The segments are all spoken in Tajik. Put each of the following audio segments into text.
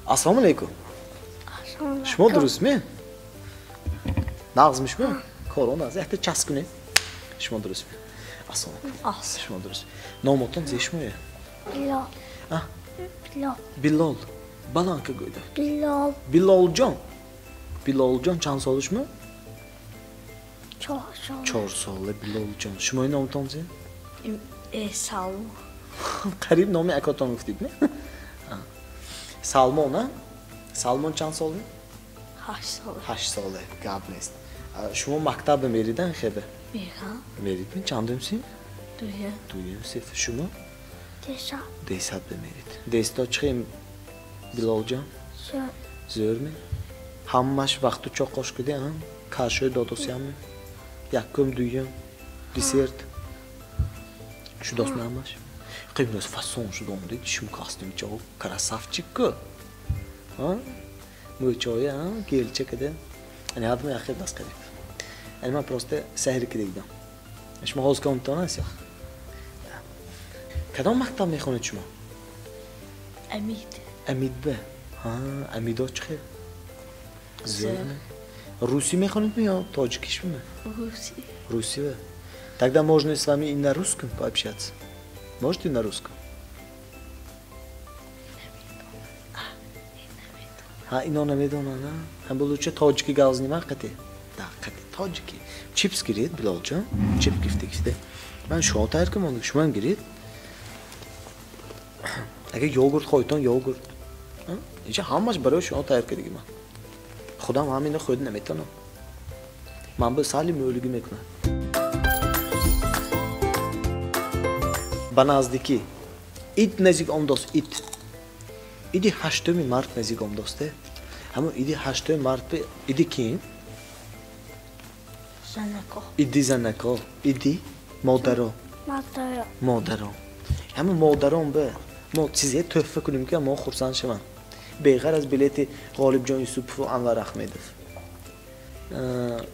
Ассалому алайкум. Шумо дурустме? Нағзми шумо? Корон аз якта час кунед. Шумо дурустме? Ассалому алайкум. Шумо дуруст. Номотон зе шумое? Билол. А? Билол. Билол. Баланд ка гӯйда. Билол. Билолҷон. Билолҷон чанд сола шумо? 4 сола. 4 сола Билолҷон. Шумои номтон зе? Салмон. Қариб номи акотон гуфтид, не? Салмон, а? Салмон чанд сола? 8 сола. 8 сола. Гап нест. Шумо мактаб меридан хебе? Мерам. Меридми? Чандум синф? Дуюм. Дуюм синф. Шумо? 10. 10 мерид. 10 чӣ Билолҷон? Зӯр. Зӯрми? Ҳамаш вақту чоқош куди, а? Кашои додосиямми? Якум, дуюм, десерт. Шудосми ҳамаш? Қимнос фасон шудом, дид, шум костюмчо, красавчик ку. А? Мӯчоя, а? Гелча каде. Ани ҳадми ахир даст қариб. Ани ман просто саҳри кидигдам. Шумо ҳозир ком тонас ё? Кадом мактаб мехонед шумо? Амид. Амид бе. Ҳа, Амидо чӣ хел? Зӯр. Русӣ мехонед ё тоҷикиш ме? Русӣ. Русӣ бе. Тогда можно с вами и на русском пообщаться. Можете на русском? Ҳа, ино намедонанд, а? Ҳам лучше тоҷикӣ гап занем, қати. Да, қати тоҷикӣ. Чипс гиред, Билолҷон. Чип гифте, гифте. Ман шумо тайёр кунам, шумо ҳам гиред. Агар йогурт хоҳитон, йогурт. Инҷа ҳамаш барои шумо тайёр кардагӣ ман. Худам ҳамина хӯрда наметавонам. Ман ба сали мӯлигӣ мекунам. Ба наздикӣ ид наздик омдост, ид. Иди 8 март наздик омдост, ҳамон иди 8 март иди ким? Занако. Иди занако, иди модаро. Модаро. Модаро. Ҳамон модарон ба мо чизе тӯҳфа кунем ки мо хурсанд шаванд. Беғар аз билети Ғолибҷон Юсупову Анвар Аҳмедов.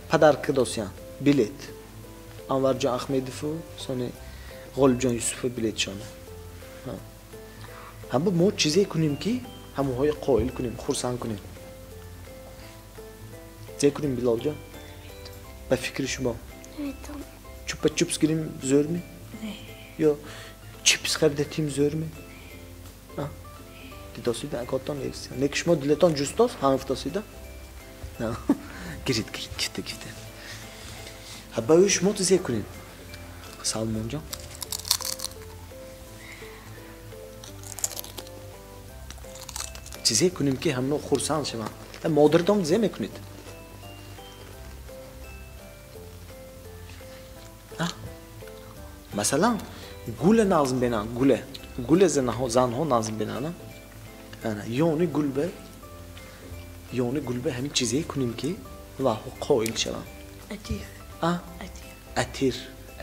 Подарка досиян, билет. Анварҷон Аҳмедову сони Ғолибҷон Юсупов билетшона. Ҳама мо чизе кунем ки ҳамонҳои қоил кунем, хурсанд кунем. Зе кунем, Билолҷон? Ба фикри шумо? Наметавонам. Чупа-чупс гирем зӯрми? Не. Ё чипс харидатим зӯрми? Дидосида акотон левси. Не ки шумо дилатон ҷустос, ҳам гуфтосида? Гирид, гирид, гифте, гифте. Ҳа ба ӯ шумо зе кунем? Салмонҷон? Чизе кунем ки ҳамно хурсанд шаванд. Модаратон зе мекунед? Масалан, гуле назм бинанд, гуле. Гуле занҳо назм бинанд. Ёни гулбе, ёни гулбе ҳамин чизе кунем ки ваҳо қоил шаванд. Атир. А? Атир. Атир,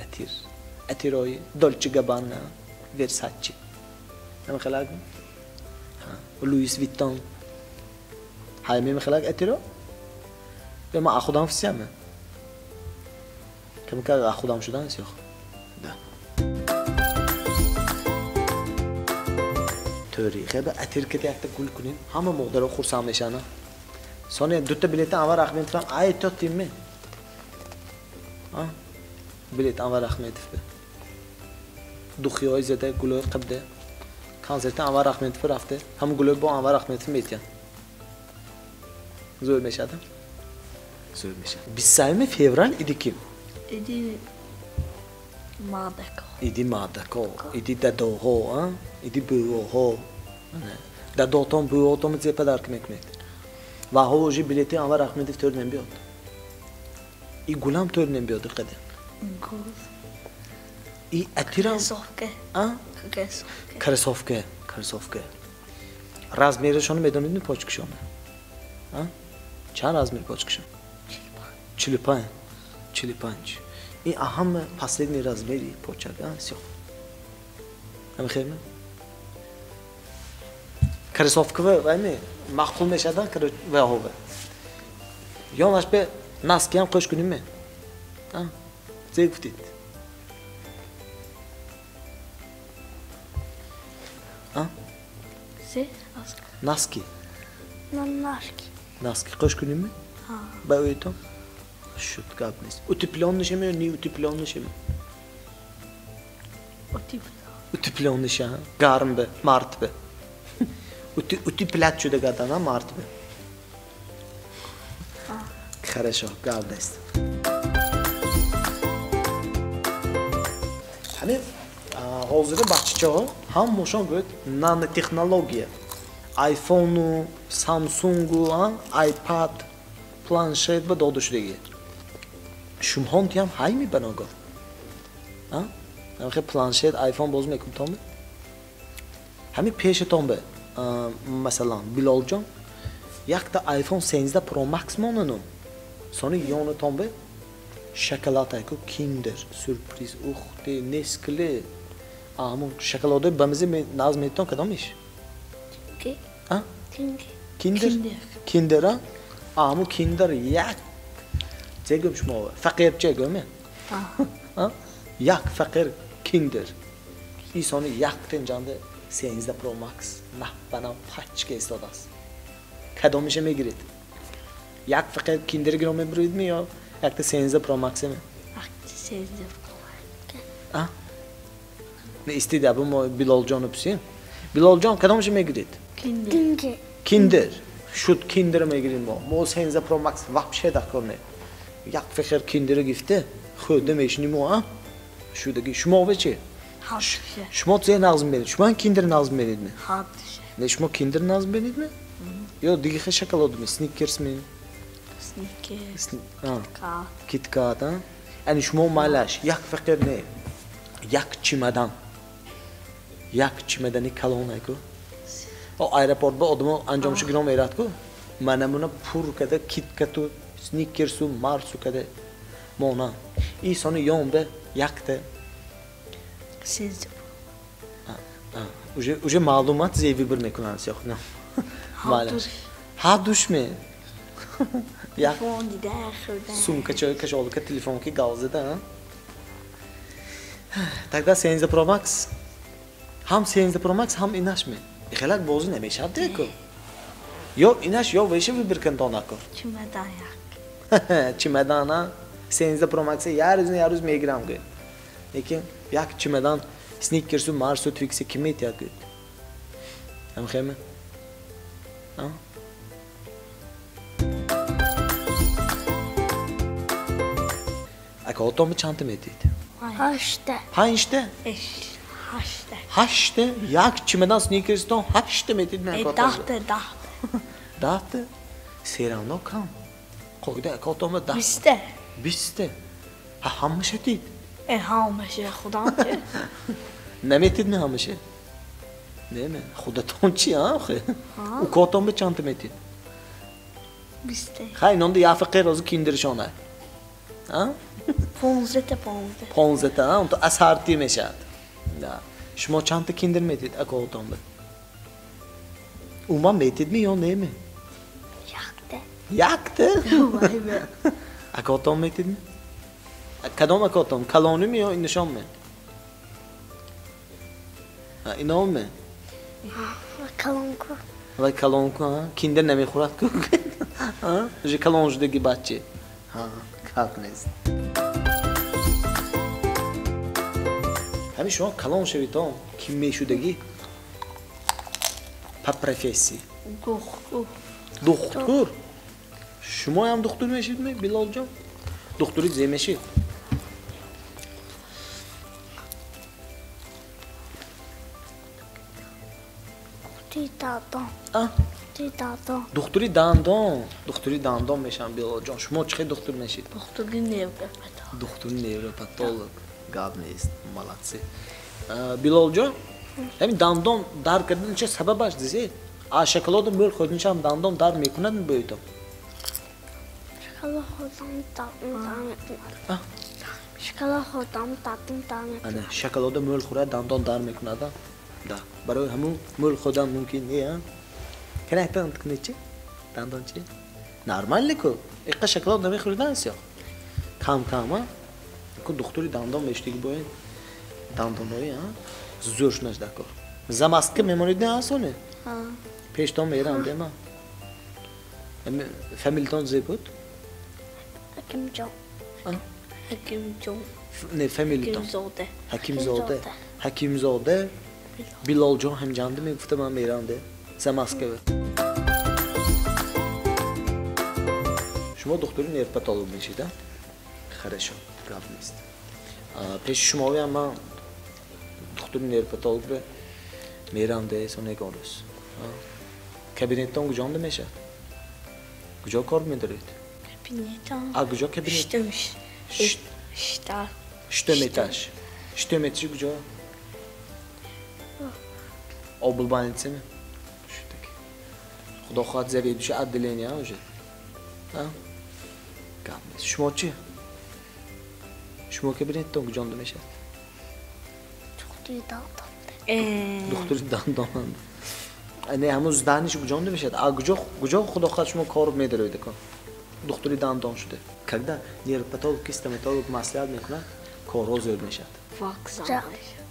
атир. Атирои Долче Габбана, Версаче. Ҳамин хелак? Луис Виттон. Ҳамин хелак атиро? Ё ман худам фисиям? Кам-кам худам шудан сиёх. Да. Тӯри, хеба атир кати якта гул кунем, ҳама модаро хурсанд мешаванд. Сони дута билета Анвар Аҳмедовам ай то тимме. А? Билет Анвар Аҳмедов. Духиёи зада гулои қабда. Консерти Анвар Аҳмедов рафта, ҳам гулои бо Анвар Аҳмедов метиян. Зӯр мешавад? Зӯр мешавад. 23 феврал иди ким? Иди мадако. Иди мадако, иди дадоҳо, а? Иди бувоҳо. Дадотон, бувотон зе падарк мекунед. Ваҳо уже билети Анвар Аҳмедов тӯр намебиёд. И гулам тӯр намебиёд қадар. Гул. И атирам. Кроссовка. А? Кроссовка. Кроссовка, кроссовка. Размерашонро медонед ми почкашонро? А? Чанд размер почкашон? 45. 45. Ин ҳама последний размери почак, а? Сиёх. Ҳама хелме? Кроссовка вайме маъқул мешавад ваҳова. Ёнаш бе наскиам қӯш кунем ме? А? Зе гуфтед? А? Зе? Наски. Наски. Носки. Носки қош кунем? Ба ойтон? Шуд, гап нест. Утеплённый шами ё не утеплённый шами? Утеплённый ша, гарм бе, март бе. Утеплят шуда гадана март бе. Хорошо, гап нест. Ҳамин ҳозира бачачаҳо ҳамашон гӯяд нанотехнология. Айфону, Самсунгу, iPad, планшет ба дода шудагӣ. Шумҳон тиам ҳай мебаногоҳ? Ҳамин планшет, айфон боз мекун томе? Ҳамин пешатон бе, масалан, Билолҷон, якта iPhone 13 Pro Max монану. Сони ёнатон бе шоколад айку Kinder сюрприз, ух ты, Nestle. Амун шоколадои ба мизи наз метон кадомиш? Ки? А? Киндер. Киндер? Киндер, а? Аму Киндер як. Чегум шумо? Фақир чегум? А? Як фақир Киндер. Исони як тенҷанда 13 Pro Max наҳбана пачка истодааст. Кадомиша мегиред? Як фақир Киндер гиро мебуридми ё якта 13 Pro Max ме? Якта 13 Pro Max. А? Не истида бу мо Билолҷонро пурсем. Билолҷон кадомиша мегиред? Киндер. Киндер. Шуд Киндер мегирем мо. Мо 13 Pro Max вообще даркор не. Як фақир Киндер гирифта, хӯрда мешинем мо, а? Шудаги шумо ве чи? Ҳардуша. Шумо зе нағз мебинед? Шумо Киндер нағз мебинед? Ҳардуша. Не, шумо Киндер нағз мебинед? Ё дигаре шоколад ми, Сникерс ми? Сникерс. Киткат. Киткат, а? Яъне шумо майлаш як фақир не. Як чимадан. Як чимадани калон айку. О аэропорт ба одамо анҷомши гиром мерад ку. Манамуна пур када Киткату, Сникерсу, Марсу када мона. И сони ён бе якта 13 Уже маълумот зе вибр мекунанд сиёх. Майлаш. Ҳардуш ме? Як Телефон дида хӯрда. Сумка чой кашолка телефон ки гав зада, а? Тогда 13 Pro Max. Ҳам 13 Pro Max ҳам инаш ме. Хелак бозӣ намешавад деку. Ё инаш ё веша вибр кантонаку. Чимадан як. Чимадана 13 Pro Max яр рӯз яр рӯз мегирам гӯяд. Лекин як чимадан Сникерсу, Марсу, Твикси ки метиҳад гӯяд? Ҳам хеме? А? Ака отоми чандта метиҳед? Ҳашта. Панҷта? Ҳашта. Ҳашта? Як чимадан Сникерстон ҳашта метиҳед мен ака отоми? Даҳта, даҳта. Даҳта? Серавно кам. Қоида ака отоми даҳ. Биста. Биста. Ҳа ҳамаша тид? Ҳамаша худам чи? Наметид ми ҳамаша? Не ме? Худатон чи, а охе? Укотон бе чандта метид? Биста. Хай инонда як фақир розу киндершона. А? Понздаҳта, понздаҳ. Понздаҳта, а? Онто асарти мешавад. Да. Шумо чандта киндер метид акотон бе? Умуман метид ми ё не ме? Якта. Якта? Акотон метид ми? Кадом акотон? Калони ми ё инашон ме? Ино ме? Калонку. Вай калонку, а? Киндер намехӯрад ку? А? Уже калон шудаги баччи. Ҳа, гап нест. Ҳамин шумо калон шавитон ки мешудагӣ? По профессии. Духтур. Духтур? Шумоям духтур мешид ми, Билолҷон? Духтури зе мешид? Духтури дандон. А? Духтури дандон. Духтури дандон. Духтури дандон мешавам, Билолҷон. Шумо чӣ хел духтур мешид? Духтури невропатолог. Духтури невропатолог. Гап нест. Молодцы. Билолҷон, ҳамин дандон дар кардан ча сабабаш дизе? А шоколаду мӯл хӯрданча ҳам дандон дар мекунад бӯйтон? Шоколад хӯрдам дандон дар мекунад. А? Шоколад хӯрдам дандон дар мекунад. Ана, шоколаду мӯл хӯрад дандон дар мекунад, а? Да. Барои ҳамун мӯл хӯрдан мумкин не, а? Кана якта кунед чи? Дандон чи? Нормально ку. Иққа шоколад намехӯридан сиёх. Кам кам, а? Ку духтури дандон мешудиги бояд дандонҳои, а? Зӯр шунаш дакор. Замазка мемонед не асоне? Ҳа. Пештон мерам дема. Фамилитон зе буд? Ҳакимҷон. Ҳакимҷон. Не, фамилитон. Ҳакимзода. Ҳакимзода. Ҳакимзода. Билолҷон ҳамҷанди мегуфта ман мерам де. За Москва. Шумо духтури нервпатолог мешед, а? Хорошо, гап нест. Пеши шумоям ман духтури нервпатолог бе мерам де сонегон рӯз. Кабинеттон куҷонда мешад? Куҷо кор медоред? Кабинетам. А куҷо кабинет? Шта. Штем этаж. Штем этажи куҷо? Облбольница ми? Шутаки. Худо хоҳад заведующий отделения уже. А? Гап нест. Шумо чӣ? Шумо кабинеттон куҷонда мешад? Духтури дандон. Духтури дандон. Не, ҳамун зданиш куҷонда мешад? А куҷо куҷо худо хоҳад шумо кор медароед кон? Духтури дандон шуда. Когда нервпатолог ки стоматолог маслиҳат мекунад, корҳо зӯр мешад. Вокзал.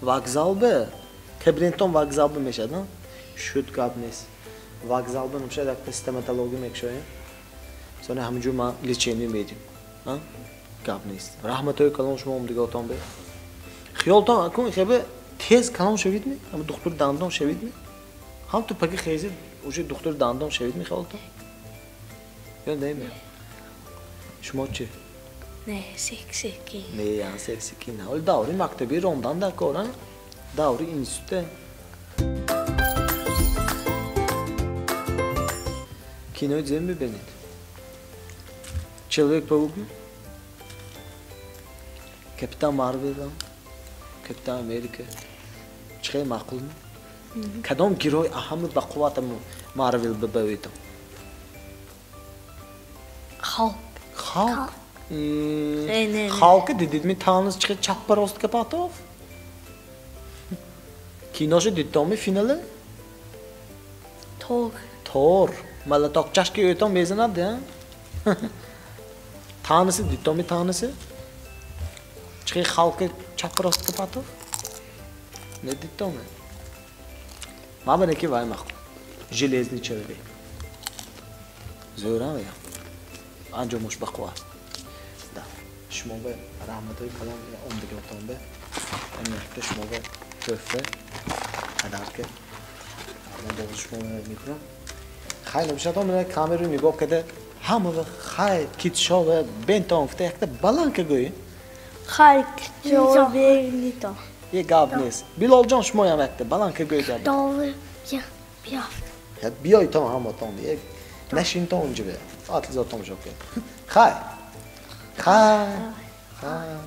Вокзал бе? Кабинеттон вокзал бе мешад, а? Шуд гап нест. Вокзал бе мешад, якта стоматология мекушоем. Сони ҳамунҷо ман лечение медим. А? Гап нест. Раҳматҳои калон шумо омдиготон бе. Хиёлтон акун хебе тез калон шавид ми? Ҳам духтури дандон шавид ми? Ҳам ту паки хези уже духтури дандон шавид ми хиёлтон? Ё не ми? Шумо чӣ? Не, сек-секи. Не, ян сек-секи на. Оли даври мактаби рондан дар кор, а? Даври институте. Кинои зе мебинед? Человек-паук ми? Капитан Марвел, Капитан Америка. Чӣ хеле маъқул ми? Кадом герой аҳами ба қуввата Марвел бибаведам? Халк. Халк? Халка дидидми Танос чӣ хел чаппа рост капатов? Киношо дидтоми финала? Тор. Тор. Малатокчашки ӯтон мезанад, а? Таноси дидтоми Таноси? Чӣ хел Халка чаппа рост капатов? Не дидтоми? Ман ба неки вай мақул. Железный человек. Зӯрам я. Анҷомуш ба қувват. Да. Шумо ба раҳматҳои калон омдиготон бе. Якта шумо ба тӯҳфа подарка. Ман боз шумо мекунам. Хайр, набошад, ман камераро нигоҳ карда ҳама вақт хайр, китшо ва бентон гуфта якта баланка гӯед. Хайр, китшо бентон. Е гап нест. Билолҷон шумоям якта баланка гӯед. Довр бия. Биёйтон ҳаматон. Нашинтон унҷа бе. Атлизо тамошо кунед. Хайр. Хайр. Хайр.